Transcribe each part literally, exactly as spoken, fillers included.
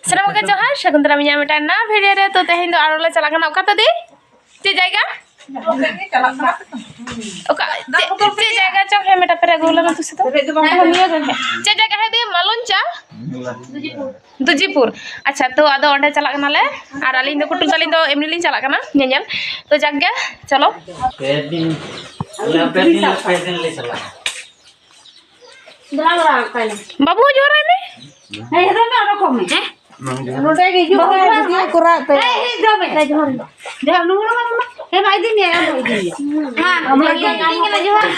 ᱥᱟᱱᱟᱢ ᱠᱚ ᱡᱚᱦᱟᱨ, ᱥᱟᱹᱜᱩᱱ ᱫᱟᱨᱟᱢ ᱤᱧᱟᱹᱜ ᱢᱤᱫᱴᱟᱝ ᱱᱟᱣᱟ ᱵᱷᱤᱰᱤᱭᱳ ᱨᱮ᱾ ᱛᱚ ᱛᱮᱦᱮᱧ ᱫᱚ ᱟᱨᱚ ᱞᱮ ᱪᱟᱞᱟᱜ ᱠᱟᱱᱟ᱾ ᱚᱠᱟ ᱛᱮ ᱫᱤ? ᱪᱮᱫ ᱡᱟᱭᱜᱟ? ᱚᱠᱟ ᱪᱮᱫ, ᱪᱮᱫ ᱡᱟᱭᱜᱟ ᱪᱚᱝ? ᱦᱮᱸ, ᱢᱮᱴᱟ ᱯᱮᱨᱮ ᱟᱹᱜᱩ ᱞᱮᱢ ᱛᱩᱥᱤ ᱫᱚ᱾ ᱱᱤᱭᱟᱹ ᱜᱮ᱾ ᱪᱮᱫ ᱡᱟᱭᱜᱟ ᱦᱮᱸ ᱫᱤ? ᱢᱟᱞᱚᱱᱪᱟ? ᱫᱩᱡᱤᱯᱩᱨ᱾ ᱟᱪᱪᱷᱟ, ᱛᱚ ᱟᱫᱚ ᱚᱸᱰᱮ ᱪᱟᱞᱟᱜ ᱠᱟᱱᱟᱞᱮ᱾ ᱟᱨ ᱟᱹᱞᱤᱧ ᱫᱚ ᱠᱩᱴᱩᱢ ᱛᱟᱹᱞᱤᱧ ᱫᱚ ᱮᱢᱱᱤ ᱞᱤᱧ ᱪᱟᱞᱟᱜ ᱠᱟᱱᱟ ᱧᱮᱧᱮᱞ᱾ ᱛᱚ ᱡᱟᱠ ᱜᱮ, ᱪᱚᱞᱚ᱾ ᱯᱮ ᱫᱤᱱ, ᱟᱞᱮ ᱯᱮ ᱫᱤᱱ, ᱯᱮ ᱫᱤᱱ ᱞᱮ ᱪᱟᱞᱟᱜᱼᱟ᱾ ᱵᱟᱹᱵᱩ, ᱦᱤᱡᱩᱜ ᱟᱭ ᱢᱮ᱾ ᱦᱮᱸ, ᱦᱤᱡᱩᱜ ᱢᱮ, ᱚᱰᱚᱠᱚᱜ ᱢᱮ᱾ ᱦᱮᱸ? ᱱᱚᱰᱮ ᱜᱮ ᱦᱤᱡᱩᱜ ᱢᱮ, ᱵᱟᱹᱵᱩ, ᱵᱷᱤᱰᱤᱭᱳ ᱠᱚᱨᱟᱣ ᱯᱮ᱾ ᱦᱮᱸ, ᱦᱤᱡᱩᱜ ᱢᱮ᱾ ᱡᱚᱦᱟᱨ, ᱱᱚᱣᱟ ᱢᱟ᱾ ᱦᱮᱸ, ᱢᱟ, ᱤᱫᱤ ᱢᱮᱭᱟ, ᱟᱢ ᱦᱚᱸ ᱤᱫᱤ ᱢᱮᱭᱟ᱾ ᱢᱟ, ᱡᱚᱦᱟᱨ, ᱡᱚᱦᱟᱨ, ᱡᱚᱦᱟᱨ᱾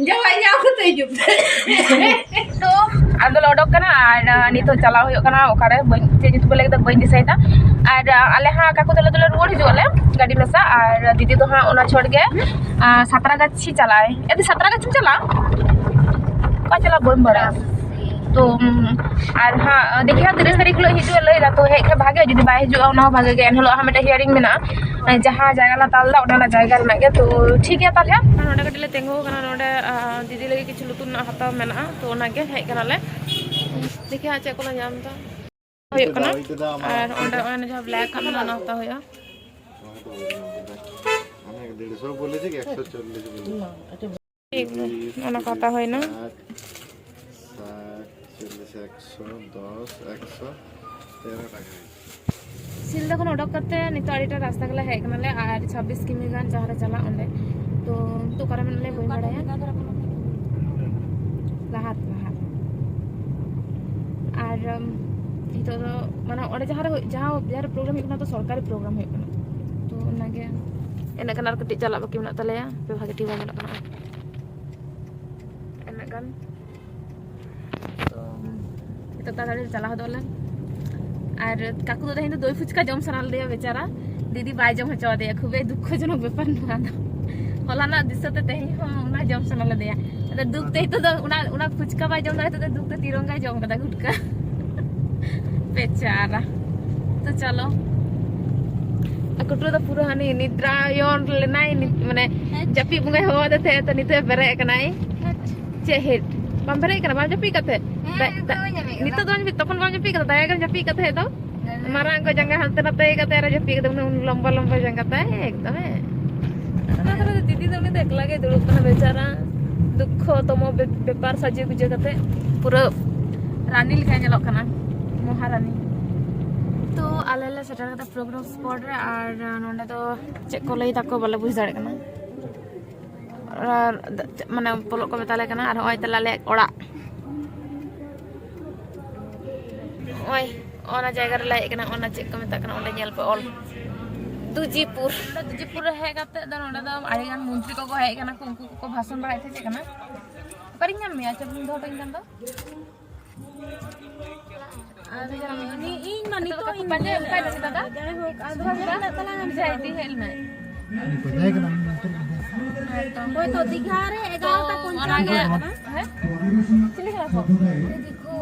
ᱡᱟᱶᱟᱭ ᱧᱟᱢ ᱠᱟᱛᱮ ᱦᱤᱡᱩᱜ ᱯᱮ᱾ ᱛᱚ, ᱟᱫᱚ ᱞᱮ ᱚᱰᱚᱠ ᱠᱟᱱᱟ ᱟᱨ, ᱟ, ᱱᱤᱛᱚᱜ ᱪᱟᱞᱟᱣ ᱦᱩᱭᱩᱜ ᱠᱟᱱᱟ ᱚᱠᱟᱨᱮ, ᱵᱟᱹᱧ, ᱪᱮᱫ ᱧᱩᱛᱩᱢ ᱞᱟᱹᱭ ᱠᱮᱫᱟ, ᱵᱟᱹᱧ ᱫᱤᱥᱟᱹᱭᱮᱫᱟ᱾ ᱟᱨ, ᱟ, ᱟᱞᱮ ᱦᱟᱸᱜ ᱠᱟᱠᱩ ᱛᱟᱞᱮ ᱫᱚᱞᱮ ᱨᱩᱣᱟᱹᱲ ᱦᱤᱡᱩᱜ ᱟᱞᱮ ᱜᱟᱹᱰᱤ ᱢᱮᱥᱟ, ᱟᱨ ᱫᱤᱫᱤ ᱫᱚ ᱦᱟᱸᱜ ᱚᱱᱟ ᱪᱷᱚᱴ ᱜᱮ, ᱟ, ᱥᱟᱛᱨᱟᱜᱟᱪᱷᱤ ᱪᱟᱞᱟᱜ ᱟᱭ᱾ ᱮ ᱫᱤ, ᱥᱟᱛᱨᱟᱜᱟᱪᱷᱤᱢ ᱪᱟᱞᱟᱜᱼᱟ? ᱚᱠᱟ ᱪᱟᱞᱟᱜ ᱵᱟᱹᱧ ᱵᱟᱲᱟᱭᱟ᱾ ᱛᱚ, ᱩᱢ, ᱟᱨ ᱦᱟᱸᱜ ᱫᱮᱠᱷᱤ ᱦᱟᱸᱜ ᱛᱤᱨᱤᱥ ᱛᱟᱹᱨᱤᱠᱷ ᱦᱤᱞᱳᱜ ᱦᱤᱡᱩᱜ ᱮ ᱞᱟᱹᱭ ᱮᱫᱟ, ᱛᱚ ᱦᱮᱡ ᱠᱷᱟᱱ ᱵᱷᱟᱜᱮ, ᱡᱩᱫᱤ ᱵᱟᱭ ᱦᱤᱡᱩᱜᱼᱟ ᱚᱱᱟ ᱦᱚᱸ ᱵᱷᱟᱜᱮ ᱜᱮ᱾ ᱮᱱ ᱦᱤᱞᱳᱜ ᱦᱟᱸᱜ ᱢᱤᱫᱴᱮᱱ ᱦᱤᱭᱟᱨᱤᱝ ᱢᱮᱱᱟᱜᱼᱟ, ᱡᱟᱦᱟᱸ ᱡᱟᱭᱜᱟ ᱞᱮ ᱦᱟᱛᱟᱣ ᱞᱮᱫᱟ ᱚᱱᱟ, ᱚᱱᱟ ᱡᱟᱭᱜᱟ ᱨᱮᱱᱟᱜ ᱜᱮ᱾ ᱛᱚ ᱴᱷᱤᱠ ᱜᱮᱭᱟ ᱛᱟᱦᱚᱞᱮ᱾ ᱱᱚᱰᱮ ᱠᱟᱹᱴᱤᱡ ᱞᱮ ᱛᱤᱸᱜᱩ ᱟᱠᱟᱱᱟ, ᱱᱚᱰᱮ, ᱟ, ᱫᱤᱫᱤ ᱞᱟᱹᱜᱤᱫ ᱠᱤᱪᱷᱩ ᱞᱩᱛᱩᱨ ᱨᱮᱱᱟᱜ ᱦᱟᱛᱟᱣ ᱢᱮᱱᱟᱜᱼᱟ, ᱛᱚ ᱚᱱᱟᱜᱮ ᱦᱮᱡ ᱠᱟᱱᱟᱞᱮ᱾ ᱫᱮᱠᱷᱤ ᱦᱟᱸᱜ ᱪᱮᱫ ᱠᱚᱞᱮ ᱧᱟᱢ ᱮᱫᱟ᱾ ᱦᱩᱭᱩᱜ ᱠᱟᱱᱟ᱾ ᱟᱨ ᱚᱸᱰᱮ ᱚᱱᱮ ᱡᱟᱦᱟᱸ ᱵᱞᱮᱠ ᱦᱟᱸᱜ ᱢᱮᱱᱟᱜᱼᱟ, ᱚᱱᱟ ᱦᱟᱛᱟᱣ ᱦᱩᱭᱩᱜᱼᱟ᱾ ᱚᱱᱮ ᱰᱮᱲᱥᱚ ᱵᱚᱞᱮ ᱛᱷᱮ, ᱮᱠᱥᱚ ᱪᱚᱞᱞᱤᱥ ᱵᱚᱞᱮ᱾ ᱴᱷᱤᱠ, ᱚᱱᱟ ᱠᱚ ᱦᱟᱛᱟᱣ ᱦᱩᱭᱱᱟ᱾ ᱥᱟᱴ, ᱥᱟᱴ, ᱪᱚᱞᱞᱤᱥ, ᱮᱠᱥᱚ ᱫᱚᱥ, ᱮᱠᱥᱚ ᱛᱮᱨᱚ ᱴᱟᱠᱟ᱾ ᱥᱤᱞᱫᱟ ᱠᱷᱚᱱ ᱚᱰᱚᱠ ᱠᱟᱛᱮ ᱱᱤᱛᱚᱜ ᱟᱹᱰᱤᱴᱟ ᱨᱟᱥᱛᱟ ᱜᱮᱞᱮ ᱦᱮᱡ ᱠᱟᱱᱟᱞᱮ, ᱟᱨ ᱪᱷᱟᱵᱵᱤᱥ ᱠᱤᱢᱤ ᱜᱟᱱ ᱡᱟᱦᱟᱸ ᱨᱮ ᱪᱟᱞᱟᱜ ᱚᱸᱰᱮ᱾ ᱛᱚ ᱱᱤᱛᱚᱜ ᱚᱠᱟᱨᱮ ᱢᱮᱱᱟᱜ ᱞᱮᱭᱟ ᱵᱟᱹᱧ ᱵᱟᱲᱟᱭᱟ᱾ ᱞᱟᱦᱟ, ᱞᱟᱦᱟ᱾ ᱟᱨ, ᱩᱢ, ᱱᱤᱛᱚᱜ ᱫᱚ ᱢᱟᱱᱮ ᱚᱸᱰᱮ ᱡᱟᱦᱟᱸ ᱨᱮ ᱦᱩᱭ-, ᱡᱟᱦᱟᱸ, ᱡᱟᱦᱟᱸ ᱨᱮ ᱯᱨᱳᱜᱨᱟᱢ ᱦᱩᱭᱩᱜ ᱠᱟᱱᱟ, ᱛᱚ ᱥᱚᱨᱠᱟᱨᱤ ᱯᱨᱳᱜᱨᱟᱢ ᱦᱩᱭᱩᱜ ᱠᱟᱱᱟ᱾ ᱛᱚ ᱚᱱᱟᱜᱮ ᱤᱱᱟᱹᱜ ᱜᱟᱱ ᱟᱨ ᱠᱟᱹᱴᱤᱡ ᱪᱟᱞᱟᱜ ᱵᱟᱹᱠᱤ ᱢᱮᱱᱟᱜ ᱛᱟᱞᱮᱭᱟ, ᱦᱟᱯᱮ ᱵᱷᱟᱜᱮ ᱴᱷᱤᱠ ᱵᱟᱝ ᱧᱮᱞᱚᱜ ᱠᱟᱱᱟ᱾ ᱤᱱᱟᱹᱜ ᱜᱟᱱ᱾ ᱛᱚ ᱱᱤᱛᱚᱜ ᱛᱟᱲᱟᱛᱟᱲᱤ ᱪᱟᱞᱟᱣ ᱦᱚᱫᱚᱜ ᱞᱮ᱾ ᱟᱨ ᱠᱟᱠᱩ ᱫᱚ ᱛᱮᱦᱮᱧ ᱫᱚ ᱫᱳᱭ ᱯᱷᱩᱪᱠᱟ ᱡᱚᱢ ᱥᱟᱱᱟ ᱞᱮᱫᱮᱭᱟ ᱵᱮᱪᱟᱨᱟ, ᱫᱤᱫᱤ ᱵᱟᱭ ᱡᱚᱢ ᱦᱚᱪᱚ ᱟᱫᱮᱭᱟ᱾ ᱠᱷᱩᱵᱮ ᱫᱩᱠᱠᱷᱚᱡᱚᱱᱚᱠ ᱵᱮᱯᱟᱨ ᱱᱚᱣᱟ ᱫᱚ᱾ ᱦᱚᱞᱟᱱᱟᱜ ᱫᱤᱥᱟᱹ ᱛᱮ ᱛᱮᱦᱮᱧ ᱦᱚᱸ ᱚᱱᱟ ᱡᱚᱢ ᱥᱟᱱᱟ ᱞᱮᱫᱮᱭᱟ᱾ ᱟᱫᱚ ᱫᱩᱠ ᱛᱮ ᱱᱤᱛᱚᱜ ᱫᱚ ᱚᱱᱟ, ᱚᱱᱟ ᱯᱷᱩᱪᱠᱟ ᱵᱟᱭ ᱡᱚᱢ ᱫᱟᱲᱮ ᱛᱮ ᱫᱩᱠ ᱛᱮ ᱛᱤᱨᱚᱝᱜᱟᱭ ᱡᱚᱢ ᱠᱟᱫᱟ ᱜᱷᱩᱴᱠᱟ᱾ ᱵᱮᱪᱟᱨᱟ᱾ ᱛᱚ ᱪᱚᱞᱚ᱾ ᱟᱨ ᱠᱩᱴᱨᱟᱹ ᱫᱚ ᱯᱩᱨᱟᱹ ᱦᱟᱹᱱᱤ ᱱᱤᱫᱽᱨᱟᱭᱚᱱ ᱞᱮᱱᱟᱭ, ᱱᱤᱫ-, ᱢᱟᱱᱮ ᱡᱟᱹᱯᱤᱫ ᱵᱚᱸᱜᱟᱭ ᱦᱚᱦᱚ ᱟᱫᱮ ᱛᱟᱦᱮᱸᱫ, ᱛᱚ ᱱᱤᱛᱚᱜ ᱮ ᱵᱮᱨᱮᱫ ᱟᱠᱟᱱᱟᱭ᱾ ᱪᱮᱫ ᱦᱮᱰ? ᱵᱟᱢ ᱵᱮᱨᱮᱫ ᱠᱟᱱᱟ? ᱵᱟᱢ ᱡᱟᱹᱯᱤᱫ ᱠᱟᱛᱮ? ᱦᱮᱸ, ᱫᱟ-, ᱱᱤᱛᱚᱜ ᱫᱟ-, ᱫᱚ ᱵᱟᱹᱧ ᱡᱟᱹᱯᱤᱫ ᱠᱟᱫᱟ᱾ ᱱᱤᱛᱚᱜ ᱫᱚ ᱵᱟᱢ ᱡᱟᱹᱯᱤᱫ, ᱛᱚᱠᱷᱚᱱ ᱵᱟᱢ ᱡᱟᱹᱯᱤᱫ ᱠᱟᱫᱟ, ᱫᱟᱭᱟ ᱜᱮᱢ ᱡᱟᱹᱯᱤᱫ ᱠᱟᱫᱟ ᱛᱟᱦᱮᱸᱫ ᱫᱚ᱾ ᱦᱮᱸ᱾ ᱢᱟᱨᱟᱝ ᱠᱚ ᱡᱟᱸᱜᱟ ᱦᱟᱱᱛᱮ ᱱᱟᱛᱮ ᱠᱟᱛᱮ ᱟᱨᱚ ᱡᱟᱹᱯᱤᱫ ᱠᱟᱫᱟ, ᱩᱱᱟᱹᱜ ᱞᱚᱢᱵᱟ ᱞᱚᱢᱵᱟ ᱡᱟᱸᱜᱟ ᱛᱟᱭ, ᱮᱠᱫᱚᱢ ᱦᱮᱸ᱾ ᱚᱱᱟ ᱠᱚᱨᱮ ᱫᱚ ᱫᱤᱫᱤ ᱫᱚ ᱩᱱᱤ ᱫᱚ ᱮᱠᱞᱟ ᱜᱮᱭ ᱫᱩᱲᱩᱵ ᱠᱟᱱᱟ ᱵᱮᱪᱟᱨᱟ, ᱫᱩᱠᱠᱷᱚ ᱛᱚᱢᱚ ᱵᱮ-, ᱵᱮᱯᱟᱨ ᱥᱟᱡᱮ ᱜᱩᱡᱮ ᱠᱟᱛᱮ ᱯᱩᱨᱟᱹ ᱨᱟᱱᱤ ᱞᱮᱠᱟᱭ ᱧᱮᱞᱚᱜ ᱠᱟᱱᱟ, ᱢᱚᱦᱟᱨᱟᱱᱤ᱾ ᱛᱚ ᱟᱞᱮ ᱞᱮ ᱥᱮᱴᱮᱨ ᱠᱟᱫᱟ ᱯᱨᱳᱜᱨᱟᱢ ᱥᱯᱚᱴ ᱨᱮ, ᱟᱨ ᱱᱚᱸᱰᱮ ᱫᱚ ᱪᱮᱫ ᱠᱚ ᱞᱟᱹᱭ ᱫᱟᱠᱚ ᱵᱟᱞᱮ ᱵᱩᱡᱽ ᱫᱟᱲᱮᱭᱟᱜ ᱠᱟᱱᱟ᱾ ᱟᱨ ᱢᱟᱱᱮ ᱵᱚᱞᱚᱜ ᱠᱚ ᱢᱮᱛᱟᱞᱮ ᱠᱟᱱᱟ, ᱟᱨ ᱦᱚᱸᱜᱼᱚᱭ ᱛᱟᱞᱮ ᱟᱞᱮᱭᱟᱜ ᱚᱲᱟᱜ᱾ ᱱᱚᱜᱼᱚᱭ ᱚᱱᱟ ᱡᱟᱭᱜᱟ ᱨᱮᱞᱮ ᱦᱮᱡ ᱠᱟᱱᱟ, ᱚᱱᱟ ᱪᱮᱫ ᱠᱚ ᱢᱮᱛᱟᱜ ᱠᱟᱱᱟ, ᱚᱸᱰᱮ ᱧᱮᱞ ᱯᱮ ᱚᱞ ᱫᱩᱡᱤᱯᱩᱨ᱾ ᱫᱩᱡᱤᱯᱩᱨ ᱨᱮ ᱦᱮᱡ ᱠᱟᱛᱮ ᱫᱚ ᱱᱚᱸᱰᱮ ᱫᱚ ᱟᱹᱰᱤ ᱜᱟᱱ ᱢᱚᱱᱛᱨᱤ ᱠᱚᱠᱚ ᱦᱮᱡ ᱠᱟᱱᱟ ᱠᱚ, ᱩᱱᱠᱩ ᱠᱚᱠᱚ ᱵᱷᱟᱥᱚᱱ ᱵᱟᱲᱟᱭᱮᱫ ᱛᱟᱦᱮᱸ ᱪᱮᱫ ᱠᱟᱱᱟ᱾ ᱚᱠᱟᱨᱤᱧ ᱧᱟᱢ ᱢᱮᱭᱟ? ᱪᱮᱫ ᱮᱢ ᱫᱚᱦᱚ ᱦᱚᱴᱚᱧ ᱠᱟᱱ ᱫᱚ? ᱟᱫᱚ ᱡᱟᱱᱟᱢ ᱩᱱᱤ ᱤᱧ ᱢᱟ ᱱᱤᱛᱚᱜ ᱫᱚ ᱱᱤᱛᱚᱜ ᱵᱟᱠᱚ ᱤᱧ ᱯᱟᱸᱡᱟᱭᱮᱫ ᱠᱚᱣᱟ ᱫᱟᱫᱟ᱾ ᱡᱟᱭ ᱦᱳᱠ, ᱟᱫᱚ ᱦᱮᱡ ᱢᱮᱱᱟᱜ ᱛᱟᱞᱟᱝᱟ᱾ ᱡᱟᱭ ᱫᱤ ᱦᱮᱡ ᱞᱮᱱᱟᱭ᱾ ᱦᱳᱭ ᱛᱚ, ᱫᱤᱜᱷᱟ ᱨᱮ ᱮᱜᱟᱨᱚᱴᱟ ᱯᱚᱧᱪᱟᱱᱱᱚ ᱨᱮ ᱠᱟᱱᱟ᱾ ᱦᱮᱸ? ᱪᱤᱞᱤ ᱠᱟᱱᱟ ᱠᱚ?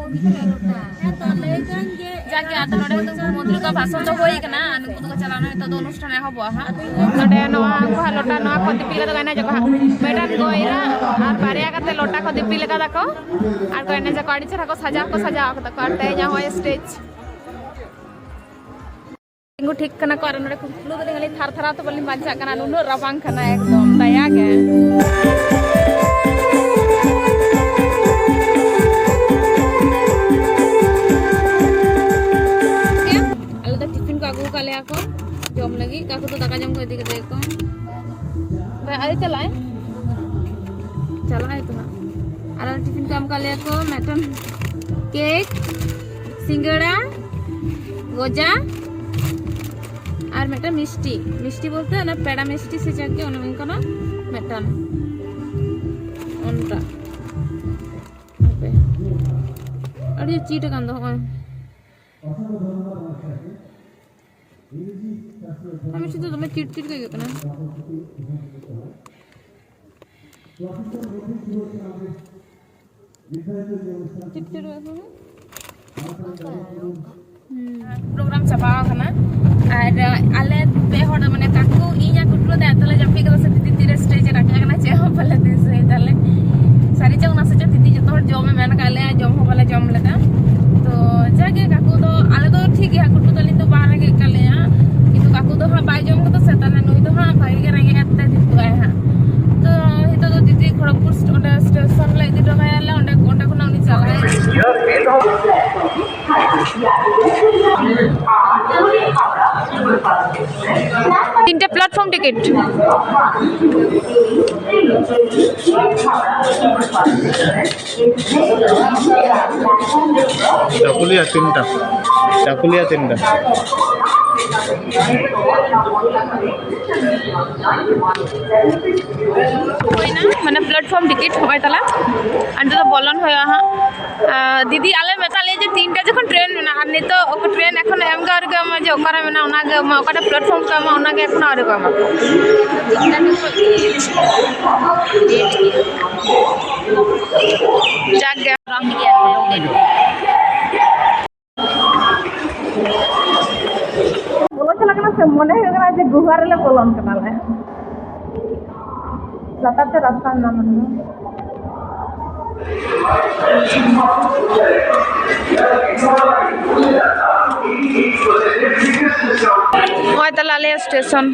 ᱦᱮᱸ ᱛᱚ, ᱞᱟᱹᱭ ᱫᱟᱹᱧ ᱡᱮ ᱡᱟᱜᱮ, ᱟᱫᱚ ᱱᱚᱰᱮ ᱫᱚ ᱢᱚᱱᱛᱨᱤ ᱠᱚ ᱵᱷᱟᱥᱚᱱ ᱫᱚ ᱦᱩᱭ ᱠᱟᱱᱟ, ᱟᱨ ᱱᱩᱠᱩ ᱫᱚᱠᱚ ᱪᱟᱞᱟᱣᱱᱟ, ᱱᱤᱛᱚᱜ ᱫᱚ ᱚᱱᱩᱥᱴᱷᱟᱱ ᱮᱦᱚᱵᱚᱜᱼᱟ ᱦᱟᱸᱜ᱾ ᱱᱚᱰᱮ ᱱᱚᱣᱟ ᱩᱱᱠᱩᱣᱟᱜ ᱞᱚᱴᱟ, ᱱᱚᱣᱟ ᱠᱚ ᱫᱤᱯᱤᱞ ᱠᱟᱫᱟ ᱠᱚ, ᱮᱱᱮᱡ ᱟᱠᱚ ᱦᱟᱸᱜ᱾ ᱢᱤᱫᱴᱟᱝ ᱜᱚᱭᱨᱟ ᱟᱨ ᱵᱟᱨᱭᱟ ᱠᱟᱛᱮ ᱞᱚᱴᱟ ᱠᱚ ᱫᱤᱯᱤᱞ ᱠᱟᱫᱟ ᱠᱚ, ᱟᱨ ᱠᱚ ᱮᱱᱮᱡ ᱟᱠᱚ, ᱟᱹᱰᱤ ᱪᱮᱦᱨᱟ ᱠᱚ ᱥᱟᱡᱟᱣ ᱠᱚ ᱥᱟᱡᱟᱣ ᱠᱟᱫᱟ ᱠᱚ, ᱟᱨ ᱛᱮᱦᱮᱧ ᱦᱚᱸ stage᱾ ᱛᱤᱸᱜᱩ ᱴᱷᱤᱠ ᱠᱟᱱᱟ ᱠᱚ, ᱟᱨ ᱱᱚᱰᱮ ᱠᱚ ᱠᱩᱠᱞᱩ ᱠᱟᱹᱫᱤᱧᱟ, ᱞᱟᱹᱭ ᱛᱷᱟᱨ ᱛᱷᱟᱨᱟᱣ ᱛᱮ ᱵᱟᱹᱞᱤᱧ ᱵᱟᱧᱪᱟᱜ ᱠᱟᱱᱟ, ᱱᱩᱱᱟᱹᱜ ᱨᱟᱵᱟᱝ ᱠᱟᱱᱟ ᱮᱠᱫᱚᱢ, ᱫᱟᱭᱟ ᱜᱮ᱾ ᱟᱞᱮ ᱫᱚ ᱴᱤᱯᱷᱤᱱ ᱠᱚ ᱟᱹᱜᱩ ᱟᱠᱟᱫ ᱞᱮᱭᱟ ᱠᱚ ᱡᱚᱢ ᱞᱟᱹᱜᱤᱫ, ᱠᱟᱠᱩ ᱫᱚ ᱫᱟᱠᱟ ᱡᱚᱢ ᱠᱚ ᱤᱫᱤ ᱠᱮᱫᱟ ᱠᱚ᱾ ᱵᱟᱭ ᱟᱹᱣᱨᱤ ᱪᱟᱞᱟᱜᱼᱟᱭ, ᱪᱟᱞᱟᱜᱼᱟᱭ ᱛᱚ ᱦᱟᱸᱜ᱾ ᱟᱨ ᱟᱞᱮ ᱴᱤᱯᱷᱤᱱ ᱠᱚ ᱮᱢ ᱟᱠᱟᱫ ᱞᱮᱭᱟ ᱠᱚ, ᱢᱤᱫᱴᱮᱱ ᱠᱮᱠ, ᱥᱤᱸᱜᱟᱹᱲᱟ, ᱜᱚᱡᱟ ᱟᱨ ᱢᱤᱫᱴᱟᱝ ᱢᱤᱥᱴᱤ᱾ ᱢᱤᱥᱴᱤ ᱵᱚᱞᱛᱮ ᱚᱱᱟ ᱯᱮᱲᱟ ᱢᱤᱥᱴᱤ ᱥᱮ ᱪᱮᱫ ᱜᱮ, ᱚᱱᱮ ᱚᱱᱠᱟᱱᱟᱜ ᱢᱤᱫᱴᱟᱝ᱾ ᱚᱱᱠᱟ᱾ ᱦᱟᱯᱮ᱾ ᱟᱹᱰᱤ ᱪᱤᱴ ᱟᱠᱟᱱ ᱫᱚ, ᱦᱚᱸᱜᱼᱚᱭ᱾ ᱟᱨ ᱢᱤᱥᱴᱤ ᱫᱚ ᱫᱚᱢᱮ ᱪᱤᱴ ᱪᱤᱴ ᱜᱮ ᱟᱹᱭᱠᱟᱹᱜ ᱠᱟᱱᱟ᱾ ᱪᱤᱴ ᱪᱤᱴ ᱜᱮ ᱟᱹᱭᱠᱟᱹᱜ ᱠᱟᱱᱟ᱾ ᱦᱩᱸ᱾ ᱯᱨᱳᱜᱨᱟᱢ ᱪᱟᱵᱟ ᱟᱠᱟᱱᱟ᱾ ᱟᱨ ᱟᱞᱮ ᱯᱮ ᱦᱚᱲ, ᱢᱟᱱᱮ ᱠᱟᱠᱩ, ᱤᱧ ᱟᱨ ᱠᱩᱴᱨᱟᱹ ᱫᱚ ᱮᱛᱚ ᱞᱮ ᱡᱟᱹᱯᱤᱫ ᱠᱟᱫᱟ ᱥᱮ, ᱫᱤᱫᱤ ᱛᱤᱨᱮ ᱥᱴᱮᱡ ᱮ ᱨᱟᱠᱟᱵ ᱠᱟᱱᱟ, ᱪᱮᱫ ᱦᱚᱸ ᱵᱟᱞᱮ ᱫᱤᱥᱟᱹᱭ ᱫᱟᱞᱮ᱾ ᱥᱟᱹᱨᱤ ᱪᱚᱝ ᱱᱟᱥᱮ ᱪᱚᱝ ᱛᱤᱛᱤ ᱡᱚᱛᱚ ᱦᱚᱲ ᱡᱚᱢ ᱮ ᱢᱮᱱ ᱟᱠᱟᱫ ᱞᱮᱭᱟ, ᱡᱚᱢ ᱦᱚᱸ ᱵᱟᱞᱮ ᱡᱚᱢ ᱞᱮᱫᱟ᱾ ᱛᱚ ᱡᱟᱜᱮ ᱠᱟᱠᱩ ᱫᱚ, ᱟᱞᱮ ᱫᱚ ᱴᱷᱤᱠ ᱜᱮᱭᱟ, ᱠᱩᱴᱩ ᱛᱟᱹᱞᱤᱧ ᱫᱚ ᱵᱟᱝ ᱨᱮᱸᱜᱮᱡ ᱠᱟᱜ ᱞᱮᱭᱟ, ᱠᱤᱱᱛᱩ ᱠᱟᱠᱩ ᱫᱚ ᱦᱟᱸᱜ ᱵᱟᱭ ᱡᱚᱢ ᱠᱟᱫᱟ ᱥᱮ, ᱛᱟᱦᱞᱮ ᱱᱩᱭ ᱫᱚ ᱦᱟᱸᱜ ᱵᱷᱟᱜᱮ ᱜᱮ ᱨᱮᱸᱜᱮᱡ ᱟᱫ ᱛᱟᱭ ᱫᱤᱠᱩ ᱟᱭ ᱦᱟᱸᱜ᱾ ᱛᱚ ᱱᱤᱛᱚᱜ ᱫᱚ ᱫᱤᱫᱤ ᱠᱷᱚᱲᱚᱜᱽᱯᱩᱨ ᱚᱸᱰᱮ ᱥᱴᱮᱥᱚᱱ ᱞᱮ ᱤᱫᱤ ᱦᱚᱴᱚ ᱠᱟᱭᱟᱞᱮ, ᱚᱸᱰᱮ, ᱚᱸᱰᱮ ᱠᱷᱚᱱᱟᱜ ᱩᱱᱤ ᱪᱟᱞᱟᱜ ᱟᱭ᱾ ᱛᱤᱱᱴᱮ ᱯᱞᱟᱴᱯᱷᱚᱨᱢ ᱴᱤᱠᱤᱴ᱾ ᱪᱟᱠᱩᱞᱤᱭᱟ ᱛᱤᱱᱴᱟ, ᱪᱟᱠᱩᱞᱤᱭᱟ ᱛᱤᱱᱴᱟ᱾ ᱦᱩᱭᱱᱟ, ᱢᱟᱱᱮ ᱯᱞᱟᱴᱯᱷᱚᱨᱢ ᱴᱤᱠᱤᱴ ᱦᱚᱸᱜᱼᱚᱭ ᱛᱟᱞᱟ᱾ ᱟᱨ ᱱᱤᱛᱚᱜ ᱫᱚ ᱵᱚᱞᱚᱱ ᱦᱩᱭᱩᱜᱼᱟ ᱦᱟᱸᱜ᱾ ᱟᱨ ᱫᱤᱫᱤ ᱟᱞᱮ ᱢᱮᱛᱟᱜ ᱞᱮᱭᱟ ᱡᱮ ᱛᱤᱱᱴᱟ ᱡᱚᱠᱷᱚᱱ ᱴᱨᱮᱱ ᱢᱮᱱᱟᱜᱼᱟ, ᱟᱨ ᱱᱤᱛᱚᱜ ᱴᱨᱮᱱ ᱮᱠᱷᱚᱱ ᱮᱢ ᱜᱮ ᱟᱹᱣᱨᱤ ᱠᱚ ᱮᱢᱟ ᱡᱮ ᱚᱠᱟᱨᱮ ᱢᱮᱱᱟᱜᱼᱟ, ᱚᱱᱟᱜᱮ ᱮᱢᱟ, ᱚᱠᱟᱴᱟᱜ ᱯᱞᱟᱴᱯᱷᱚᱨᱢ ᱠᱚ ᱮᱢᱟ, ᱚᱱᱟᱜᱮ ᱮᱠᱷᱚᱱ ᱟᱹᱣᱨᱤ ᱠᱚ ᱮᱢᱟ᱾ ᱡᱟᱠ ᱜᱮ᱾ ᱵᱚᱞᱚ ᱪᱟᱞᱟᱜ ᱠᱟᱱᱟ ᱥᱮ ᱢᱚᱱᱮ ᱦᱩᱭᱩᱜ ᱠᱟᱱᱟ ᱡᱮ ᱜᱩᱦᱟ ᱨᱮᱞᱮ ᱵᱚᱞᱚᱱ ᱠᱟᱱᱟᱞᱮ᱾ ᱞᱟᱛᱟᱨ ᱛᱮ ᱨᱟᱥᱛᱟ ᱢᱮᱱᱟᱜᱼᱟ ᱢᱟᱱᱮ᱾ ᱱᱚᱜᱼᱚᱭ ᱛᱟᱦᱞᱮ ᱟᱞᱮᱭᱟᱜ ᱥᱴᱮᱥᱚᱱ᱾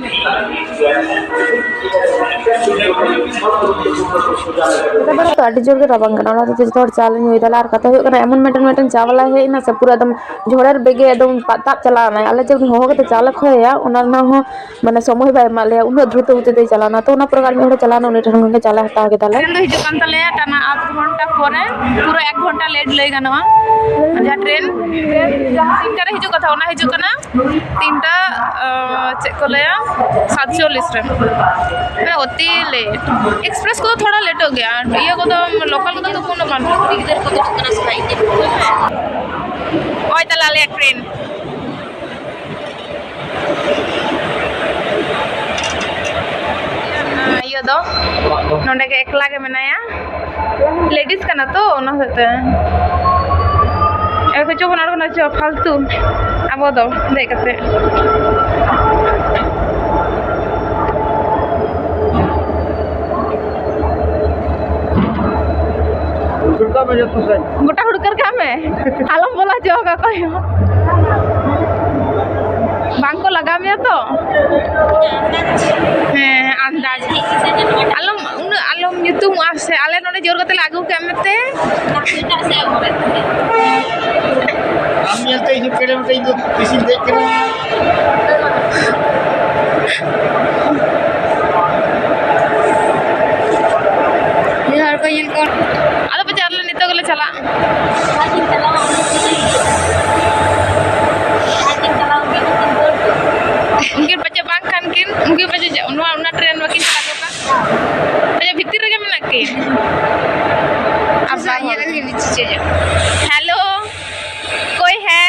ᱟᱹᱰᱤ ᱡᱳᱨ ᱜᱮ ᱨᱟᱵᱟᱝ ᱠᱟᱱᱟ, ᱚᱱᱟ ᱦᱚᱛᱮᱡ ᱛᱮ ᱡᱚᱛᱚ ᱦᱚᱲ ᱪᱟ ᱞᱮ ᱧᱩᱭᱮᱫᱟ᱾ ᱟᱨ ᱠᱟᱛᱷᱟ ᱦᱩᱭᱩᱜ ᱠᱟᱱᱟ, ᱮᱢᱚᱱ ᱢᱤᱫᱴᱮᱱ ᱢᱤᱫᱴᱮᱱ ᱪᱟ ᱵᱟᱞᱟ ᱦᱮᱡ ᱮᱱᱟ ᱥᱮ, ᱯᱩᱨᱟᱹ ᱮᱠᱫᱚᱢ ᱡᱷᱚᱲᱮᱨ ᱵᱮᱜᱮ ᱮᱠᱫᱚᱢ ᱯᱟ-, ᱛᱟᱵ ᱪᱟᱞᱟᱣ ᱮᱱᱟᱭ᱾ ᱟᱞᱮ ᱡᱮ ᱩᱱᱤ ᱦᱚᱦᱚ ᱠᱟᱛᱮ ᱪᱟ ᱞᱮ ᱠᱷᱚᱭᱮᱭᱟ, ᱚᱱᱟ ᱨᱮᱱᱟᱜ ᱦᱚᱸ ᱢᱟᱱᱮ ᱥᱚᱢᱚᱭ ᱵᱟᱭ ᱮᱢᱟᱜ ᱞᱮᱭᱟ, ᱩᱱᱟᱹᱜ ᱫᱨᱩᱛᱚ ᱜᱚᱛᱤ ᱛᱮᱭ ᱪᱟᱞᱟᱣ ᱮᱱᱟ᱾ ᱛᱚ ᱚᱱᱟ ᱯᱚᱨᱮ ᱟᱨ ᱢᱤᱫ ᱦᱚᱲ ᱪᱟᱞᱟᱣ ᱮᱱᱟ, ᱩᱱᱤ ᱴᱷᱮᱱ ᱠᱷᱚᱱ ᱜᱮ ᱪᱟ ᱞᱮ ᱦᱟᱛᱟᱣ ᱠᱮᱫᱟᱞᱮ᱾ ᱴᱨᱮᱱ ᱫᱚ ᱦᱤᱡᱩᱜ ᱠᱟᱱ ᱛᱟᱞᱮᱭᱟ ᱴᱟᱱᱟ ᱟᱫᱷ ᱜᱷᱚᱱᱴᱟ ᱯᱚᱨᱮ, ᱯᱩᱨᱟᱹ ᱮᱠ ᱜᱷᱚᱱᱴᱟ ᱞᱮᱴ ᱞᱟᱹᱭ ᱜᱟᱱᱚᱜᱼᱟ᱾ ᱡᱟᱦᱟᱸ ᱴᱨᱮᱱ, ᱴᱨᱮᱱ ᱡᱟᱦᱟᱸ ᱛᱤᱱᱴᱟ ᱨᱮ ᱦᱤᱡᱩᱜ ᱠᱟᱛᱷᱟ, ᱚᱱᱟ ᱦᱤᱡᱩᱜ ᱠᱟᱱᱟ ᱛᱤᱱᱴᱟ, ᱟᱸ, ᱪᱮᱫ ᱠᱚ ᱞᱟᱹᱭᱟ, ᱥᱟᱛᱪᱚᱞᱞᱤᱥ ᱨᱮ᱾ ᱢᱟᱱᱮ ᱚᱛᱤ ᱞᱮᱴ᱾ ᱮᱠᱥᱯᱨᱮᱥ ᱠᱚᱫᱚ ᱛᱷᱚᱲᱟ ᱞᱮᱴᱚᱜ ᱜᱮᱭᱟ, ᱟᱨ ᱤᱭᱟᱹ ᱠᱚᱫᱚ, ᱞᱳᱠᱟᱞ ᱠᱚᱫᱚ ᱛᱚᱵᱩ ᱩᱱᱟᱹᱜ ᱵᱟᱝ᱾ ᱠᱩᱲᱤ ᱜᱤᱫᱟᱹᱨ ᱠᱚ ᱫᱩᱲᱩᱵ ᱠᱟᱱᱟ ᱥᱮ ᱵᱟᱝ? ᱱᱚᱜᱼᱚᱭ ᱛᱟᱦᱞᱮ ᱟᱞᱮᱭᱟᱜ ᱴᱨᱮᱱ᱾ ᱤᱭᱟᱹ ᱫᱚ ᱱᱚᱰᱮ ᱜᱮ ᱮᱠᱞᱟ ᱜᱮ ᱢᱮᱱᱟᱭᱟ, ᱞᱮᱰᱤᱥ ᱠᱟᱱᱟ ᱛᱚ, ᱚᱱᱟ ᱦᱚᱛᱮᱡ ᱛᱮ᱾ ᱮ, ᱠᱚ ᱪᱚ ᱵᱚᱱ ᱟᱬᱜᱚᱱᱟ, ᱪᱚ, ᱯᱷᱟᱞᱛᱩ ᱟᱵᱚ ᱫᱚ ᱫᱮᱡ ᱠᱟᱛᱮ᱾ ᱦᱩᱲᱠᱟᱹᱜ ᱢᱮ ᱡᱚᱛᱚ ᱥᱮᱫ᱾ ᱜᱚᱴᱟ ᱦᱩᱲᱠᱟᱹ ᱨᱟᱠᱟᱵ ᱢᱮ, ᱟᱞᱚᱢ ᱵᱚᱞᱚ ᱦᱚᱪᱚ ᱟᱠᱚᱣᱟ ᱚᱠᱚᱭ ᱦᱚᱸ᱾ ᱵᱟᱝ ᱠᱚ ᱞᱟᱜᱟᱣ ᱢᱮᱭᱟ ᱛᱚ? ᱦᱮᱸ, ᱟᱱᱫᱟᱡ᱾ ᱟᱞᱚᱢ, ᱩᱱᱟᱹᱜ ᱟᱞᱚᱢ ᱧᱩᱛᱩᱢᱚᱜᱼᱟ ᱥᱮ, ᱟᱞᱮ ᱱᱚᱰᱮ ᱡᱳᱨ ᱠᱟᱛᱮ ᱞᱮ ᱟᱹᱜᱩ ᱠᱮᱫ ᱢᱮᱛᱮ᱾ ᱟᱢ ᱧᱮᱞᱛᱮ ᱤᱧ ᱦᱚᱸ ᱯᱮᱲᱮ ᱢᱮᱛᱮ ᱤᱧ ᱫᱚ ᱛᱤᱥᱤᱧ ᱫᱮᱡ ᱠᱟᱱᱟ᱾ ᱱᱤᱭᱟᱹ ᱦᱚᱲ ᱠᱚ ᱧᱮᱞ ᱠᱚ᱾ ᱟᱫᱚ ᱯᱟᱪᱮ ᱟᱞᱮ ᱱᱤᱛᱚᱜ ᱜᱮᱞᱮ ᱪᱟᱞᱟᱜᱼᱟ᱾ ᱟᱡ ᱠᱤᱱ ᱪᱟᱞᱟᱣ, ᱟᱡ ᱠᱤᱱ ᱪᱟᱞᱟᱣ, ᱩᱱᱠᱤᱱ ᱫᱚ ᱠᱤᱱ ᱫᱟᱹᱲ ᱠᱮᱫᱟ᱾ ᱩᱱᱠᱤᱱ ᱯᱟᱪᱮ ᱵᱟᱝ ᱠᱷᱟᱱ ᱠᱤᱱ, ᱩᱱᱠᱤᱱ ᱯᱟᱪᱮ ᱡᱟ-, ᱱᱚᱣᱟ, ᱚᱱᱟ ᱴᱨᱮᱱ ᱵᱟᱹᱠᱤᱱ ᱪᱟᱞᱟᱣ ᱠᱚᱜᱼᱟ᱾ ᱯᱟᱪᱮ ᱵᱷᱤᱛᱤᱨ ᱨᱮᱜᱮ ᱢᱮᱱᱟᱜ ᱠᱤᱱ᱾ ᱟᱨ ᱵᱟᱝ ᱦᱚᱲ᱾ ᱦᱮᱞᱳ᱾ ᱠᱚᱭ ᱦᱮ?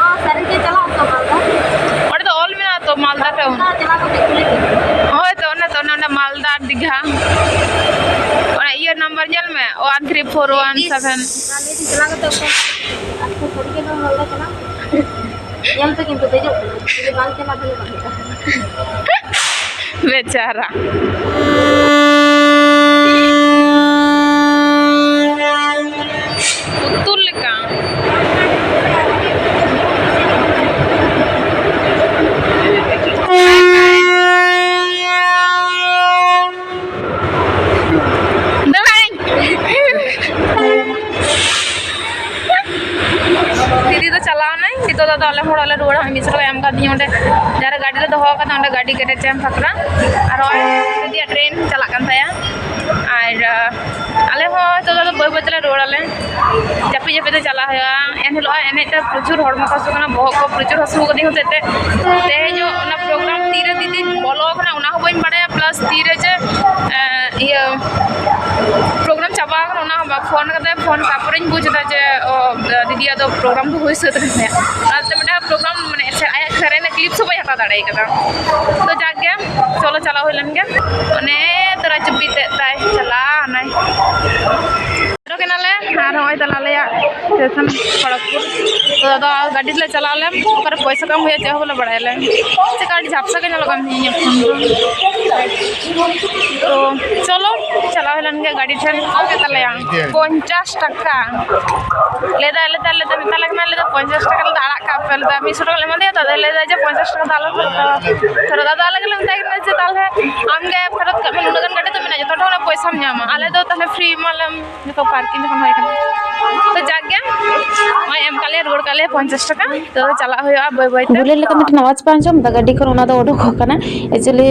ᱚ, ᱥᱟᱹᱨᱤ ᱜᱮ ᱪᱟᱞᱟᱜ ᱛᱚ ᱢᱟᱞᱫᱟ? ᱚᱸᱰᱮ ᱫᱚ ᱚᱞ ᱢᱮᱱᱟᱜᱼᱟ ᱛᱚ, ᱢᱟᱞᱫᱟ ᱴᱟᱣᱩᱱ᱾ ᱪᱟᱞᱟᱣ ᱠᱟᱛᱮ ᱠᱩᱞᱤ ᱠᱚᱢ᱾ ᱦᱳᱭ ᱛᱚ, ᱚᱱᱟ ᱛᱚ, ᱚᱱᱟ, ᱚᱱᱟ ᱢᱟᱞᱫᱟ ᱟᱨ ᱫᱤᱜᱷᱟ᱾ ᱚᱱᱟ ᱤᱭᱟᱹ ᱱᱟᱢᱵᱟᱨ ᱧᱮᱞ ᱢᱮ, one three four one seven᱾ ᱟᱨ ᱞᱟᱹᱭ ᱫᱟᱹᱧ ᱪᱟᱞᱟᱣ ᱠᱟᱛᱮ ᱚᱠᱟ, ᱟᱪᱪᱷᱟ, ᱥᱟᱹᱨᱤ ᱜᱮ ᱱᱚᱣᱟ ᱢᱟᱞᱫᱟ ᱪᱟᱞᱟᱜ? ᱧᱮᱞ ᱯᱮ ᱠᱤᱱᱛᱩ ᱫᱮᱡᱚᱜ ᱯᱮ, ᱡᱩᱫᱤ ᱵᱟᱝ ᱪᱟᱞᱟᱜ ᱛᱟᱦᱞᱮ ᱵᱟᱝ ᱦᱩᱭᱩᱜᱼᱟ᱾ ᱵᱮᱪᱟᱨᱟ᱾ ᱩᱛᱩ ᱞᱮᱠᱟ᱾ ᱫᱟᱬᱟᱭᱟᱹᱧ᱾ ᱫᱤᱫᱤ ᱫᱚ ᱪᱟᱞᱟᱣ ᱱᱟᱭ, ᱱᱤᱛᱚᱜ ᱫᱚ ᱟᱫᱚ ᱟᱞᱮ ᱦᱚᱸ ᱚᱲᱟᱜ ᱞᱮ ᱨᱩᱣᱟᱹᱲᱟ᱾ ᱢᱤᱫ ᱥᱚ ᱴᱟᱠᱟᱭ ᱮᱢ ᱠᱟᱫᱤᱧᱟ ᱚᱸᱰᱮ, ᱡᱟᱦᱟᱸ ᱨᱮ ᱜᱟᱹᱰᱤ ᱞᱮ ᱫᱚᱦᱚ ᱟᱠᱟᱫᱟ, ᱚᱸᱰᱮ ᱜᱟᱹᱰᱤ ᱜᱮᱨᱮᱡᱽ ᱨᱮ ᱮᱢ ᱠᱟᱫᱟ᱾ ᱟᱨ ᱱᱚᱜᱼᱚᱭ ᱫᱤᱫᱤᱭᱟᱜ ᱴᱨᱮᱱ ᱪᱟᱞᱟᱜ ᱠᱟᱱ ᱛᱟᱭᱟ᱾ ᱟᱨ, ᱟᱸ, ᱟᱞᱮ ᱦᱚᱸ ᱱᱤᱛᱚᱜ ᱫᱚ ᱟᱫᱚ ᱵᱟᱹᱭ ᱵᱟᱹᱭ ᱛᱮᱞᱮ ᱨᱩᱣᱟᱹᱲᱟᱞᱮ᱾ ᱡᱟᱹᱯᱤᱫ ᱡᱟᱹᱯᱤᱫ ᱛᱮ ᱪᱟᱞᱟᱜ ᱦᱩᱭᱩᱜᱼᱟ᱾ ᱮᱱ ᱦᱤᱞᱳᱜ ᱮᱱᱮᱡ ᱛᱮ ᱯᱨᱚᱪᱩᱨ ᱦᱚᱲᱢᱚ ᱠᱚ ᱦᱟᱹᱥᱩ ᱠᱟᱱᱟ, ᱵᱚᱦᱚᱜ ᱠᱚ ᱯᱨᱚᱪᱩᱨ ᱦᱟᱹᱥᱩ ᱠᱟᱫᱤᱧ ᱦᱚᱛᱮᱡ ᱛᱮ ᱛᱮᱦᱮᱧ ᱦᱚᱸ ᱚᱱᱟ ᱯᱨᱳᱜᱨᱟᱢ ᱛᱤᱨᱮ ᱫᱤᱫᱤ ᱵᱚᱞᱚ ᱠᱟᱱᱟ ᱚᱱᱟ ᱦᱚᱸ ᱵᱟᱹᱧ ᱵᱟᱲᱟᱭᱟ, ᱯᱞᱟᱥ ᱛᱤᱨᱮ ᱡᱮ, ᱮᱸ, ᱤᱭᱟᱹ, ᱯᱨᱳᱜᱨᱟᱢ ᱪᱟᱵᱟ ᱟᱠᱟᱱᱟ ᱚᱱᱟ ᱦᱚᱸ ᱵᱟᱝ᱾ ᱯᱷᱳᱱ ᱠᱟᱫᱟᱭ, ᱯᱷᱳᱱ ᱛᱟᱨᱯᱚᱨᱮᱧ ᱵᱩᱡᱽ ᱮᱫᱟ ᱡᱮ, ᱚ, ᱫᱤᱫᱤᱭᱟᱜ ᱫᱚ ᱯᱨᱳᱜᱨᱟᱢ ᱫᱚ ᱦᱩᱭ ᱥᱟᱹᱛ ᱮᱱ ᱛᱟᱭᱟ᱾ ᱚᱱᱟᱛᱮ ᱢᱤᱫᱴᱟᱝ ᱯᱨᱳᱜᱨᱟᱢ ᱢᱟᱱᱮ ᱥᱮ ᱟᱭᱟᱜ ᱥᱮᱨᱮᱧ ᱨᱮᱱᱟᱜ ᱠᱞᱤᱯᱥ ᱦᱚᱸ ᱵᱟᱹᱧ ᱦᱟᱛᱟᱣ ᱫᱟᱲᱮ ᱠᱟᱫᱟ᱾ ᱛᱚ ᱡᱟᱠ ᱜᱮ, ᱪᱚᱞᱚ ᱪᱟᱞᱟᱣ ᱦᱩᱭ ᱞᱮᱱ ᱜᱮ᱾ ᱚᱱᱮ ᱛᱚᱨᱟ ᱪᱩᱯᱤ ᱛᱮᱫ ᱛᱟᱭ ᱪᱟᱞᱟᱣ ᱱᱟᱭ᱾ ᱥᱮᱴᱮᱨ ᱠᱟᱱᱟᱞᱮ ᱟᱨ ᱱᱚᱜᱼᱚᱭ ᱛᱟᱞᱟ ᱟᱞᱮᱭᱟᱜ ᱥᱴᱮᱥᱚᱱ ᱠᱷᱚᱲᱚᱜᱽᱯᱩᱨ᱾ ᱛᱚ ᱟᱫᱚ ᱜᱟᱹᱰᱤ ᱛᱮᱞᱮ ᱪᱟᱞᱟᱣ ᱞᱮᱱ, ᱚᱠᱟᱨᱮ ᱯᱚᱭᱥᱟ ᱠᱚ ᱮᱢ ᱦᱩᱭᱩᱜᱼᱟ ᱪᱮᱫ ᱦᱚᱸ ᱵᱟᱞᱮ ᱵᱟᱲᱟᱭᱟᱞᱮ᱾ ᱪᱮᱫ ᱠᱟ ᱟᱹᱰᱤ ᱡᱷᱟᱯᱥᱟ ᱜᱮ ᱧᱮᱞᱚᱜ ᱠᱟᱱ ᱛᱤᱧᱟᱹ ᱤᱧᱟᱹᱜ ᱯᱷᱳᱱ ᱫᱚ᱾ ᱛᱚ ᱪᱚᱞᱚ, ᱪᱟᱞᱟᱣ ᱦᱩᱭ ᱞᱮᱱ ᱜᱮ ᱜᱟᱹᱰᱤ ᱴᱷᱮᱱ᱾ ᱪᱮᱫ ᱛᱟᱞᱮᱭᱟ? ᱯᱚᱧᱪᱟᱥ ᱴᱟᱠᱟ᱾ ᱞᱟᱹᱭᱫᱟ, ᱞᱟᱹᱭᱫᱟ, ᱞᱟᱹᱭᱫᱟ, ᱢᱮᱛᱟ ᱞᱮ ᱠᱟᱱᱟ, ᱞᱟᱹᱭᱫᱟ, "ᱯᱚᱧᱪᱟᱥ ᱴᱟᱠᱟ ᱞᱟᱹᱭᱫᱟ ᱟᱲᱟᱜ ᱠᱟᱜ ᱯᱮ", ᱞᱟᱹᱭᱫᱟ, "ᱢᱤᱫ ᱥᱚ ᱴᱟᱠᱟ ᱞᱮ ᱮᱢᱟ ᱫᱮᱭᱟ ᱛᱚ", ᱟᱫᱚ ᱞᱟᱹᱭᱫᱟ ᱡᱮ, "ᱯᱚᱧᱪᱟᱥ ᱴᱟᱠᱟ ᱫᱚ ᱟᱞᱚ ᱯᱮ ᱦᱟᱛᱟᱣᱟ᱾" ᱛᱚ ᱟᱫᱚ ᱟᱞᱮ ᱜᱮᱞᱮ ᱢᱮᱛᱟᱭ ᱠᱟᱱᱟ ᱡᱮ, "ᱛᱟᱦᱚᱞᱮ ᱟᱢ ᱜᱮ ᱯᱷᱮᱨᱚᱛ ᱠᱟᱜ ᱢᱮ, ᱱᱩᱱᱟᱹᱜ ᱜᱟᱱ ᱜᱟᱹᱰᱤ ᱫᱚ ᱢᱮᱱᱟᱜᱼᱟ, ᱡᱚᱛᱚ ᱦᱚᱲ ᱴᱷᱮᱱ ᱠᱷᱚᱱᱟᱜ ᱯᱚᱭᱥᱟᱢ ᱧᱟᱢᱟ, ᱟᱞᱮ ᱫᱚ ᱛᱟᱦᱚᱞᱮ ᱯᱷᱨᱤ ᱮᱢᱟᱞᱮᱢ ᱡᱚᱛᱚ ᱯᱟᱨᱠᱤᱝ ᱡᱚᱠᱷᱚᱱ ᱦᱩᱭ ᱠᱟᱱᱟ᱾" ᱛᱚ ᱡᱟᱠ ᱜᱮ, ᱱᱚᱜᱼᱚᱭ ᱮᱢ ᱠᱟᱜ ᱞᱮᱭᱟ, ᱨᱩᱣᱟᱹᱲ ᱠᱟᱜ ᱞᱮᱭᱟ ᱯᱚᱧᱪᱟᱥ ᱴᱟᱠᱟ᱾ ᱛᱚ ᱪᱟᱞᱟᱜ ᱦᱩᱭᱩᱜᱼᱟ ᱵᱟᱹᱭ ᱵᱟᱹᱭ ᱛᱮ᱾ ᱵᱩᱞᱮᱴ ᱞᱮᱠᱟ ᱢᱤᱫᱴᱮᱱ ᱟᱣᱟᱡᱽ ᱯᱮ ᱟᱸᱡᱚᱢ ᱮᱫᱟ? ᱜᱟᱹᱰᱤ ᱠᱷᱚᱱ ᱚᱱᱟ ᱫᱚ ᱚᱰᱚᱠᱚᱜ ᱠᱟᱱᱟ᱾ Actually,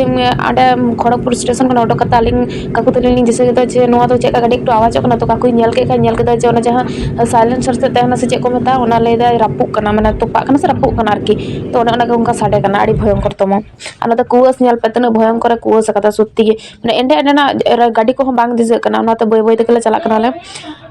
ᱚᱸᱰᱮ ᱠᱷᱚᱲᱚᱜᱽᱯᱩᱨ ᱥᱴᱮᱥᱚᱱ ᱠᱷᱚᱱ ᱚᱰᱚᱠ ᱠᱟᱛᱮ ᱟᱹᱞᱤᱧ ᱠᱟᱠᱩ ᱛᱟᱹᱞᱤᱧ ᱞᱤᱧ ᱫᱤᱥᱟᱹ ᱠᱮᱫᱟ ᱡᱮ ᱱᱚᱣᱟ ᱫᱚ ᱪᱮᱫ ᱞᱮᱠᱟ ᱜᱟᱹᱰᱤ ᱮᱠᱴᱩ ᱟᱣᱟᱡᱚᱜ ᱠᱟᱱᱟ᱾ ᱛᱚ ᱠᱟᱠᱩᱭ ᱧᱮᱞ ᱠᱮᱫ ᱠᱷᱟᱱ, ᱧᱮᱞ ᱠᱮᱫᱟ ᱡᱮ ᱚᱱᱟ ᱡᱟᱦᱟᱸ silencer ᱛᱮᱫ ᱛᱟᱦᱮᱱᱟ ᱥᱮ ᱪᱮᱫ ᱠᱚ ᱢᱮᱛᱟᱜᱼᱟ, ᱚᱱᱟ ᱞᱟᱹᱭ ᱫᱟᱭ ᱨᱟᱹᱯᱩᱜ ᱠᱟᱱᱟ, ᱢᱟᱱᱮ ᱛᱚᱯᱟᱜ ᱠᱟᱱᱟ ᱥᱮ ᱨᱟᱹᱯᱩᱜ ᱠᱟᱱᱟ ᱟᱨᱠᱤ᱾ ᱛᱚ ᱚᱱᱮ ᱚᱱᱟ ᱜᱮ ᱚᱱᱠᱟ ᱥᱟᱰᱮ ᱠᱟᱱᱟ, ᱟᱹᱰᱤ ᱵᱷᱚᱭᱚᱝᱠᱚᱨ ᱛᱚᱢᱚ᱾ ᱟᱨ ᱱᱚᱛᱮ ᱠᱩᱣᱟᱹᱥ ᱧᱮᱞ ᱯᱮ, ᱛᱤᱱᱟᱹᱜ ᱵᱷᱚᱭᱚᱝᱠᱚᱨᱮ ᱠᱩᱣᱟᱹᱥ ᱟᱠᱟᱫᱟ ᱥᱚᱛᱛᱤ ᱜᱮ, ᱢᱟᱱᱮ ᱮᱸᱰᱮ ᱮᱸᱰᱮᱱᱟᱜ ᱜᱟᱹᱰᱤ ᱠᱚᱦᱚᱸ ᱵᱟᱝ ᱫᱤᱥᱟᱹᱜ ᱠᱟᱱᱟ᱾ ᱚᱱᱟᱛᱮ ᱵᱟᱹᱭ ᱵᱟᱹᱭ ᱛᱮᱜᱮ ᱞᱮ ᱪᱟᱞᱟᱜ ᱠᱟᱱᱟᱞᱮ᱾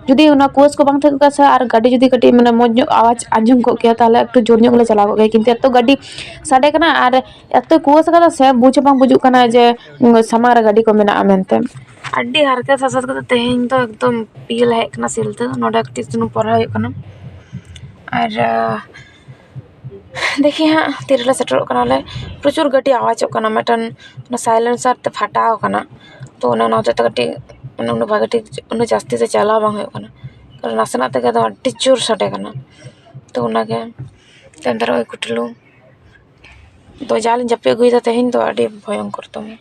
ᱡᱩᱫᱤ ᱚᱱᱟ ᱠᱩᱣᱟᱹᱥ ᱠᱚ ᱵᱟᱝ ᱛᱟᱦᱮᱸ ᱠᱚᱜ ᱠᱮᱭᱟ ᱥᱮ, ᱟᱨ ᱜᱟᱹᱰᱤ ᱡᱩᱫᱤ ᱠᱟᱹᱴᱤᱡ ᱢᱟᱱᱮ ᱢᱚᱡᱽ ᱧᱚᱜ ᱟᱣᱟᱡᱽ ᱟᱸᱡᱚᱢ ᱠᱚᱜ ᱠᱮᱭᱟ, ᱛᱟᱦᱚᱞᱮ ᱮᱠᱴᱩ ᱡᱳᱨ ᱧᱚᱜ ᱜᱮᱞᱮ ᱪᱟᱞᱟᱣ ᱠᱚᱜ ᱜᱮᱭᱟ᱾ ᱠᱤᱱᱛᱩ ᱮᱛᱚ ᱜᱟᱹᱰᱤ ᱥᱟᱰᱮ ᱠᱟᱱᱟ ᱟᱨ ᱮᱛᱚ ᱠᱩᱣᱟᱹᱥ ᱟᱠᱟᱫᱟ ᱥᱮ, ᱵᱩᱡᱽ ᱦᱚᱸ ᱵᱟᱝ ᱵᱩᱡᱩᱜ ᱠᱟᱱᱟ ᱡᱮ, ᱩᱸ, ᱥᱟᱢᱟᱝ ᱨᱮ ᱜᱟᱹᱰᱤ ᱠᱚ ᱢᱮᱱᱟᱜᱼᱟ ᱢᱮᱱᱛᱮ᱾ ᱟᱹᱰᱤ ᱦᱟᱨᱠᱮᱛ ᱥᱟᱥᱮᱛ ᱠᱟᱛᱮ ᱛᱮᱦᱮᱧ ᱫᱚ ᱮᱠᱫᱚᱢ ᱯᱤᱭᱟᱹ ᱞᱟᱦᱮᱡ ᱠᱟᱱᱟ ᱥᱤᱞᱫᱟᱹ, ᱱᱚᱰᱮ ᱠᱟᱹᱴᱤᱡ ᱥᱩᱱᱩᱢ ᱯᱚᱨᱦᱟ ᱦᱩᱭᱩᱜ ᱠᱟᱱᱟ᱾ ᱟᱨ, ᱟᱸ, ᱫᱮᱠᱷᱤ ᱦᱟᱸᱜ ᱛᱤᱨᱮᱞᱮ ᱥᱮᱴᱮᱨᱚᱜ ᱠᱟᱱᱟᱞᱮ᱾ ᱯᱨᱚᱪᱩᱨ ᱜᱟᱹᱰᱤ ᱟᱣᱟᱡᱚᱜ ᱠᱟᱱᱟ, ᱢᱤᱫᱴᱟᱝ ᱚᱱᱟ silencer ᱛᱮ ᱯᱷᱟᱴᱟᱣ ᱠᱟᱱᱟ, ᱛᱚ ᱚᱱᱮ ᱚᱱᱟ ᱦᱚᱛᱮᱡ ᱛᱮ ᱠᱟᱹᱴᱤᱡ ᱢᱟᱱᱮ ᱩᱱᱟᱹᱜ ᱵᱷᱟᱜᱮ ᱴᱷᱤᱠ ᱩᱱᱟᱹᱜ ᱡᱟᱹᱥᱛᱤ ᱛᱮ ᱪᱟᱞᱟᱣ ᱵᱟᱝ ᱦᱩᱭᱩᱜ ᱠᱟᱱᱟ, ᱠᱟᱨᱚᱱ ᱱᱟᱥᱮᱱᱟᱜ ᱛᱮᱜᱮ ᱟᱫᱚ ᱟᱹᱰᱤ ᱡᱳᱨ ᱥᱟᱰᱮ ᱠᱟᱱᱟ᱾ ᱛᱚ ᱚᱱᱟᱜᱮ ᱛᱮᱱᱫᱨᱚ ᱠᱩᱴᱞᱩ ᱫᱚ ᱡᱟ ᱞᱤᱧ ᱡᱟᱹᱯᱤᱫ ᱟᱹᱜᱩᱭᱮᱫᱟ ᱛᱮᱦᱮᱧ ᱫᱚ ᱟᱹᱰᱤ ᱵᱷᱚᱭᱚᱝᱠᱚᱨ ᱛᱟᱢᱟ᱾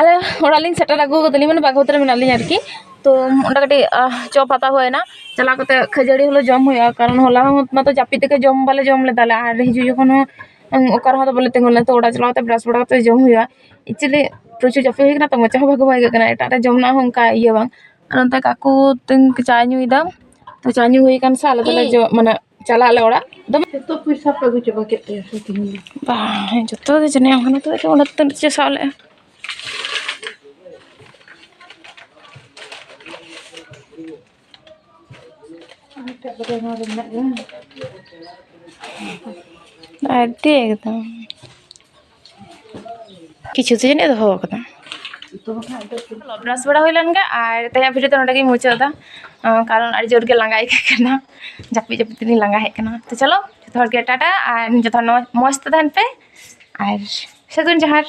ᱟᱞᱮ ᱚᱲᱟᱜ ᱞᱤᱧ ᱥᱮᱴᱮᱨ ᱟᱹᱜᱩ ᱠᱟᱫᱟᱞᱤᱧ, ᱢᱟᱱᱮ ᱵᱟᱜᱚᱛ ᱨᱮ ᱢᱮᱱᱟᱜ ᱞᱤᱧᱟ ᱟᱨᱠᱤ᱾ ᱛᱚ ᱚᱸᱰᱮ ᱠᱟᱹᱴᱤᱡ, ᱟᱦ, ᱪᱚᱯ ᱦᱟᱛᱟᱣ ᱦᱩᱭᱱᱟ, ᱪᱟᱞᱟᱣ ᱠᱟᱛᱮ ᱠᱷᱟᱹᱡᱟᱹᱲᱤ ᱦᱚᱞᱮ ᱡᱚᱢ ᱦᱩᱭᱩᱜᱼᱟ, ᱠᱟᱨᱚᱱ ᱦᱚᱞᱟ ᱦᱚᱸ ᱢᱟᱛᱚ ᱡᱟᱹᱯᱤᱫ ᱛᱮᱜᱮ ᱡᱚᱢ ᱵᱟᱞᱮ ᱡᱚᱢ ᱞᱮᱫᱟ ᱞᱮ, ᱟᱨ ᱦᱤᱡᱩᱜ ᱡᱚᱠᱷᱚᱱ ᱦᱚᱸ, ᱩᱸ, ᱚᱠᱟ ᱨᱮᱦᱚᱸ ᱫᱚ ᱵᱟᱞᱮ ᱛᱤᱸᱜᱩ ᱞᱮᱱᱟ᱾ ᱛᱚ ᱚᱲᱟᱜ ᱪᱟᱞᱟᱣ ᱠᱟᱛᱮ brush ᱵᱟᱲᱟ ᱠᱟᱛᱮ ᱡᱚᱢ ᱦᱩᱭᱩᱜᱼᱟ᱾ Actually ᱯᱨᱚᱪᱩᱨ ᱡᱟᱹᱯᱤᱫ ᱦᱩᱭ ᱠᱟᱱᱟ, ᱛᱚ ᱢᱚᱪᱟ ᱦᱚᱸ ᱵᱷᱟᱜᱮ ᱵᱟᱝ ᱟᱹᱭᱠᱟᱹᱜ ᱠᱟᱱᱟ, ᱮᱴᱟᱜ ᱨᱮ ᱡᱚᱢ ᱨᱮᱱᱟᱜ ᱦᱚᱸ ᱚᱱᱠᱟ ᱤᱭᱟᱹ ᱵᱟᱝ᱾ ᱟᱨ ᱱᱚᱛᱮ ᱠᱟᱠᱩ ᱛᱤᱧ ᱪᱟ ᱧᱩᱭᱮᱫᱟ, ᱛᱚ ᱪᱟ ᱧᱩ ᱦᱩᱭ ᱠᱟᱱ ᱥᱮ ᱟᱞᱮ ᱫᱚᱞᱮ ᱡᱚ-, ᱢᱟᱱᱮ ᱪᱟᱞᱟᱜ ᱟᱞᱮ ᱚᱲᱟᱜ᱾ ᱫᱚᱢᱮ ᱡᱚᱛᱚ ᱯᱚᱭᱥᱟ ᱯᱮ ᱟᱹᱜᱩ ᱪᱟᱵᱟ ᱠᱮᱫ ᱛᱟᱭᱟ ᱥᱮ ᱛᱮᱦᱮᱧ ᱫᱚ? ᱵᱟᱝ, ᱡᱚᱛᱚ ᱜᱮ ᱡᱟᱹᱱᱤᱡ ᱚᱱᱠᱟᱱᱟᱜ ᱛᱮ ᱚᱸᱰᱮ ᱛᱤᱱᱟᱹᱜ ᱪᱚ ᱥᱟᱵ ᱞᱮᱜᱼᱟ᱾ ᱟᱨ ᱮᱴᱟᱜ ᱠᱚᱫᱚ ᱱᱚᱣᱟ ᱨᱮ ᱢᱮᱱᱟᱜ ᱜᱮᱭᱟ᱾ ᱟᱹᱰᱤ ᱮᱠᱫᱚᱢ᱾ ᱠᱤᱪᱷᱩ ᱫᱚ ᱡᱟᱹᱱᱤᱡ ᱫᱚᱦᱚ ᱠᱟᱫᱟ᱾ ᱵᱨᱟᱥ ᱵᱟᱲᱟ ᱦᱩᱭ ᱞᱮᱱ ᱜᱮ, ᱟᱨ ᱛᱮᱦᱮᱧᱟᱜ video ᱫᱚ ᱱᱚᱸᱰᱮ ᱜᱤᱧ ᱢᱩᱪᱟᱹᱫ ᱮᱫᱟ, ᱟᱸ, ᱠᱟᱨᱚᱱ ᱟᱹᱰᱤ ᱡᱳᱨ ᱜᱮ ᱞᱟᱸᱜᱟ ᱟᱹᱭᱠᱟᱹᱜ ᱠᱟᱱᱟ, ᱡᱟᱹᱯᱤᱫ ᱡᱟᱹᱯᱤᱫ ᱛᱮᱞᱤᱧ ᱞᱟᱸᱜᱟ ᱦᱮᱡ ᱠᱟᱱᱟ᱾ ᱛᱚ ᱪᱚᱞᱚ, ᱡᱚᱛᱚ ᱦᱚᱲ ᱜᱮ ᱴᱟᱴᱟ, ᱟᱨ ᱡᱚᱛᱚ ᱦᱚᱲ ᱱᱚᱣᱟ ᱢᱚᱡᱽ ᱛᱮ ᱛᱟᱦᱮᱱ ᱯᱮ, ᱟᱨ ᱥᱟᱹᱜᱩᱱ ᱡᱚᱦᱟᱨ᱾